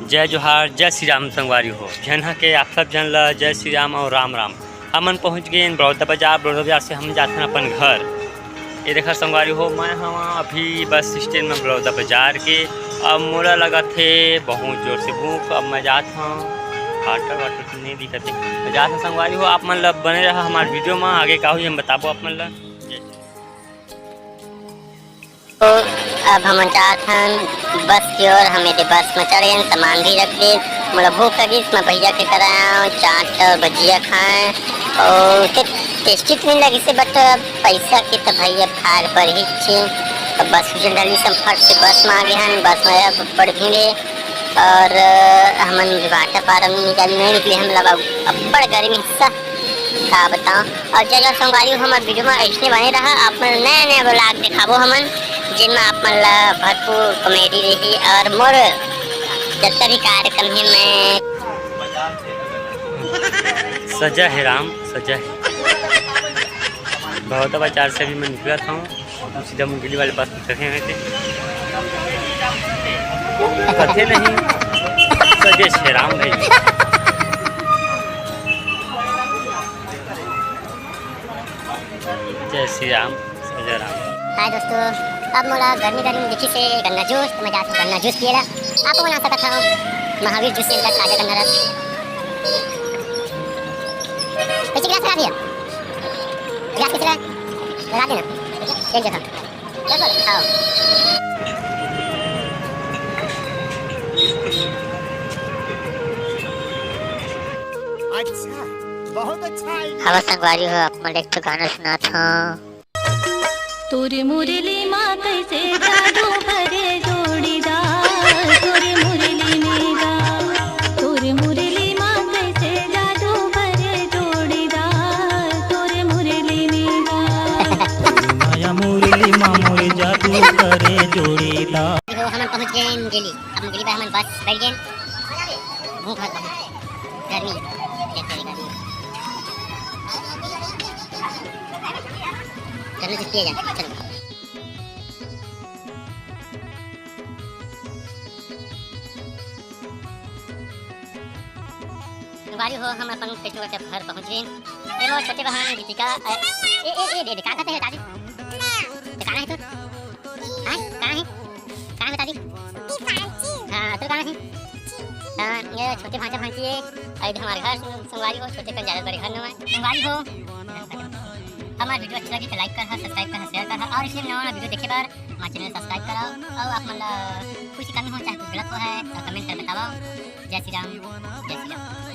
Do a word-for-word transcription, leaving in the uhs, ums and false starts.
जय जोहार, जय श्री राम संगवारी हो। झन ह के आप सब झन ल जय श्री राम और राम राम। हमन पहुंच गए बड़ौदा बाजार। बड़ौदा बाजार से हम जाथन अपन घर। ये देखा संगवारी हो, मैं हवा अभी बस स्टैंड में बड़ौदा बाजार के। अब मोला लगत हे बहुत जोर से भूख। अब मैं जात हूँ, ऑटो वाटो तो नहीं दिखत हे। मैं जात हूँ संगवारी हो, आप मन ल बने रहा हमारे वीडियो में। आगे का हुई हम बताबो आप मन ल। जय श्री राम। तो अब हम जात हन बस की ओर। हम एदे बस में चढ़ गए, सामान भी रख दे। मोला भूख लगिस, मैं भैया के करा आऊँ, चाट और भजिया खाए। और उसे टेस्टी तो नहीं लगिस, बट पैसा के तो भैया भार पर ही छे। तो बस उजल डाली, हम फट से बस में आ गए हन। बस में अब बड़ भीड़ है और हमन भाटा पार में निकल नहीं निकले, हम लगा अब्बड़ गर्मी हिस्सा। का बताओ। और जय जोहार संगवारी हो, हमारे वीडियो में ऐसने बने रहा। आप मन नया नया ब्लॉग दिखाबो हमन, जिनमें आप मन ला भरपूर कॉमेडी रही और मोर जब भी कार्यक्रम है मैं सजा है राम, सजा है। बहुत बाजार से भी मैं निकला था। सीधा मुंगेली वाले पास चढ़े हुए थे। कथे नहीं, सजे श्री राम भाई। जय श्री राम, सजे राम। हाय दोस्तों, अब मोला गर्मी गर्मी में देखी से गन्ना जूस, तो मैं जात हूँ गन्ना जूस पिए ला। आप मन आ सकत हो महावीर जूस सेंटर, ताजा गन्ना रस। कैसे गिलास लगा दिया? गिलास कैसे लगा? लगा देना। एक जगह। चलो, खाओ। अच्छा, बहुत अच्छा आइडिया। हवा संगवारी हो, आप मन एक ठो गाना सुनात हूँ। तोरे मुरली मा कैसे जादू भरे जोड़ीदार, तोरे मुरली में गा, तोरे मुरली मा कैसे जादू भरे जोड़ीदार, तोरे मुरली में गा। तोरे माया मुरली मा मोरे जादू करे जोड़ीदार। हो, हमन पहुंच गए मुंगेली। अब मुंगेली पर हमन बस बैठ गए। भूख लग बहुत गर्मी है, क्या करेगा गर्मी। चलो, जल्दी आ जा, चलो। संगवारी हो, हम अपन पेटू के घर पहुंच गए। ए मोर छोटे बहन गीतिका, ए, ए, ए, ए, दे, दे, का कहते हैं दादी? ये कहाँ है तू? हाँ, कहाँ है? कहाँ है बता दी? हाँ, तू कहाँ है? हाँ, ये छोटे भांचा भांची है। और इधर हमारे घर संगवारी हो, छोटे कन ज्यादा बड़े घर न है। संगवारी हो, हमारा वीडियो अच्छा लगे तो लाइक कर, सब्सक्राइब कर, शेयर कर, और इसलिए नवा नवा वीडियो देखे बर हमारे चैनल सब्सक्राइब करो। और आप मन ला कुछ कमी हो, चाहे कुछ गलत हो है, तो कमेंट कर बताओ। जय श्री राम, जय श्री राम।